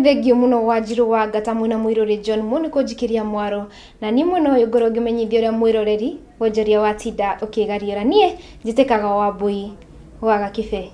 Nĩ thengio mũno Wanjirũ wa Ngata mwĩna mũirũrĩ John Mo nĩ kũnjikĩria mwaro na niĩ mwena ũyũ ngorwo ngĩmenyithia ũrĩa mwĩroreri wonjoria watinda ũkĩgariũra. Niĩ njĩtĩkaga Wambũi wa Gakĩbe.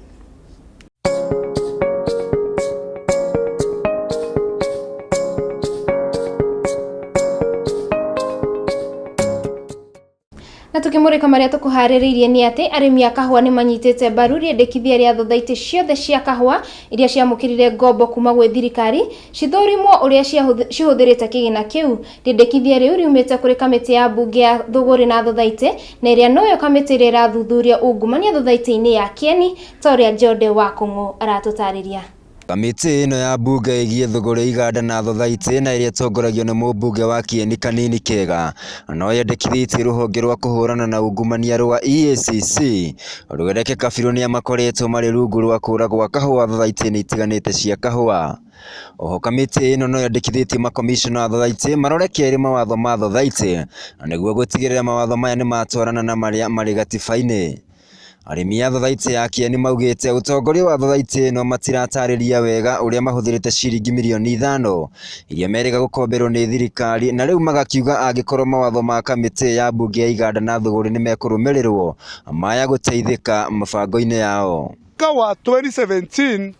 Na tũkĩmũrĩka marĩa tũkũharĩrĩirie nĩ atĩ arĩmi a kahũa nĩ manyitĩte mbaru rĩendekithia rĩa thothaitĩ ciothe cia kahũa iria ciamũkĩrire ngombo kuma gwĩ thirikari cithũrimwo ũrĩa cihũthĩrĩte kĩgĩna kĩu. Rĩendekithia rĩu riumĩte kũrĩ kamĩtĩ ya mbunge ya thũgũrĩ na thothaitĩ na ĩrĩa noyo kamĩtĩ ĩrĩa ĩrathuthuria ungumania thothaitĩ-inĩ ya Kĩeni ta ũrĩa Njonde wa Kũng'ũ aratũtarĩria. Kamĩtĩ ĩno ya mbunge ĩgiĩ thũgũrĩ iganda na thothaitĩ na ĩrĩa ĩtongoragio nĩ mũmbunge wa Kieni Kanini Kega no yendekithĩtie rũhonge rwa kũhũrana na ungumania rwa EACC rwereke kabirũ nĩa makoretwo marĩ rungu rwa kũra gwa kahũa thothaitĩ-inĩ itiganĩte cia kahũa. Oho kamĩtĩ ĩno no yendekithĩtie makomishona a thothaitĩ marore kerĩ mawatho ma thothaitĩ nĩguo gũtigĩrĩra mawatho maya nĩmatwarana na marĩa marĩ gatiba-inĩ. Arĩmi a thothaitĩ ya Kieni maugĩte ũtongoria wa thothaitĩ ĩno matiratarĩria wega ũrĩa mahũthĩrĩte ciringi mirioni ithano iria merĩga gũkomberwo nĩ thirikari na rĩu magakiuga angĩkorwo mawatho ma kamĩtĩ ya mbunge ya iganda na thũgũrĩ nĩmekũrũmĩrĩrwo maya gũteithĩka mĩbango-inĩ yao. Mwaka wa 2017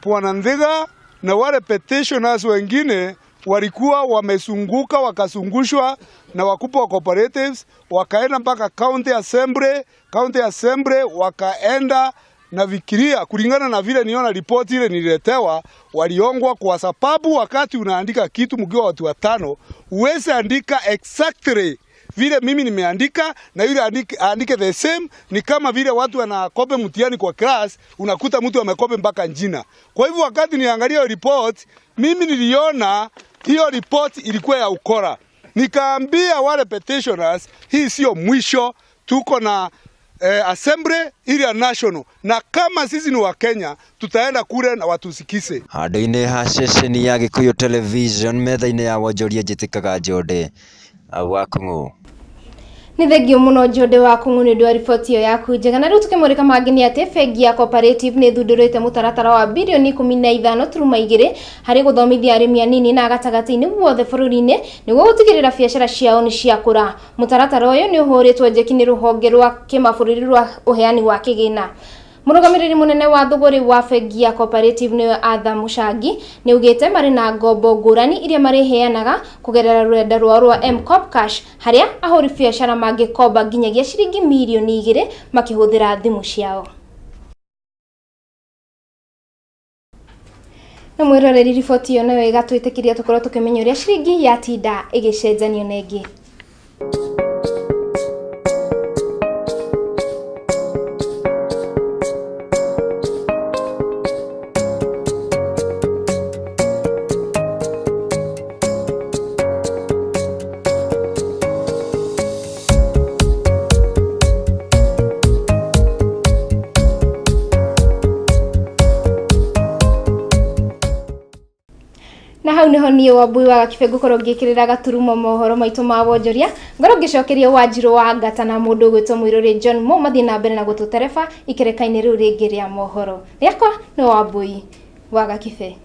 Bwana Nthiga na wale petitioners wengine walikuwa wamezunguka wakazungushwa na wakubwa wa cooperatives, wakaenda mpaka county assembly, county assembly wakaenda na vikiria, kulingana na vile niona ripoti ile nililetewa, waliongwa kwa sababu wakati unaandika kitu mkiwa watu watano, uweze andika exactly vile mimi nimeandika na yule andike the same. Ni kama vile watu wanakope mtihani kwa class, unakuta mtu amekope mpaka njina. Kwa hivyo wakati niangalia hiyo report, mimi niliona hiyo report ilikuwa ya ukora. Nikaambia wale petitioners, hii sio mwisho, tuko na assembly ile ya national, na kama sisi ni wa Kenya tutaenda kule na watusikize. Handũ-inĩ ha ceceni ya Gĩkũyũ Television metha-inĩ ya wonjoria njĩtĩkaga Njonde wa Kũng'ũ. Nĩ thengio mũno Njonde wa Kũng'ũ nĩ ũndũ wa riboti ĩyo yaku njega. Na rĩu tũkĩmũrĩka mangĩ nĩ atĩ bengi ya Cooperative nĩ ĩthundũrĩte mũtaratara wa birioni 15.2 harĩ gũthomithia arĩmi anini na gatagatĩ-inĩ guothe bũrũri-inĩ nĩguo gũtigĩrĩra biacara ciao nĩ ciakũra. Mũtaratara ũyũ nĩ ũhũrĩtwo njeki nĩ rũhonge rwa kĩmabũrũri rwa ũheani wa kĩgĩna. Mũrũgamĩrĩri mũnene wa thũgũrĩ wa bengi ya Cooperative nĩwe Arthur Mũcangi nĩ augĩte marĩ na ngombo ngũrani iria marĩheanaga kũgerera rũrenda rwao rwa M-Kopa Cash harĩa ahũri biacara mangĩkomba nginyagia ciringi mirioni 2 makĩhũthĩra thimũ ciao. Na mwĩroreri riboti ĩyo nayo ĩgatwĩtĩkĩria tũkorwo tũkĩmenya ũrĩa ciringi yatinda ĩgĩcenjanio na ĩngĩ. Na hau niho niĩ Wambui wa Gakibe ngũkorwo ngĩkĩrĩra gaturumo mohoro maitũ ma wonjoria, ngorwo ngĩcokeria Wanjirũ wa Ngata na mũndũ ũgwĩtwo Mũirũrĩ John Mo mathiĩ na mbere na gũtũtereba ikereka-inĩ rĩu rĩngĩ rĩa mohoro. Rĩakwa nĩ Wambui wa Gakibe.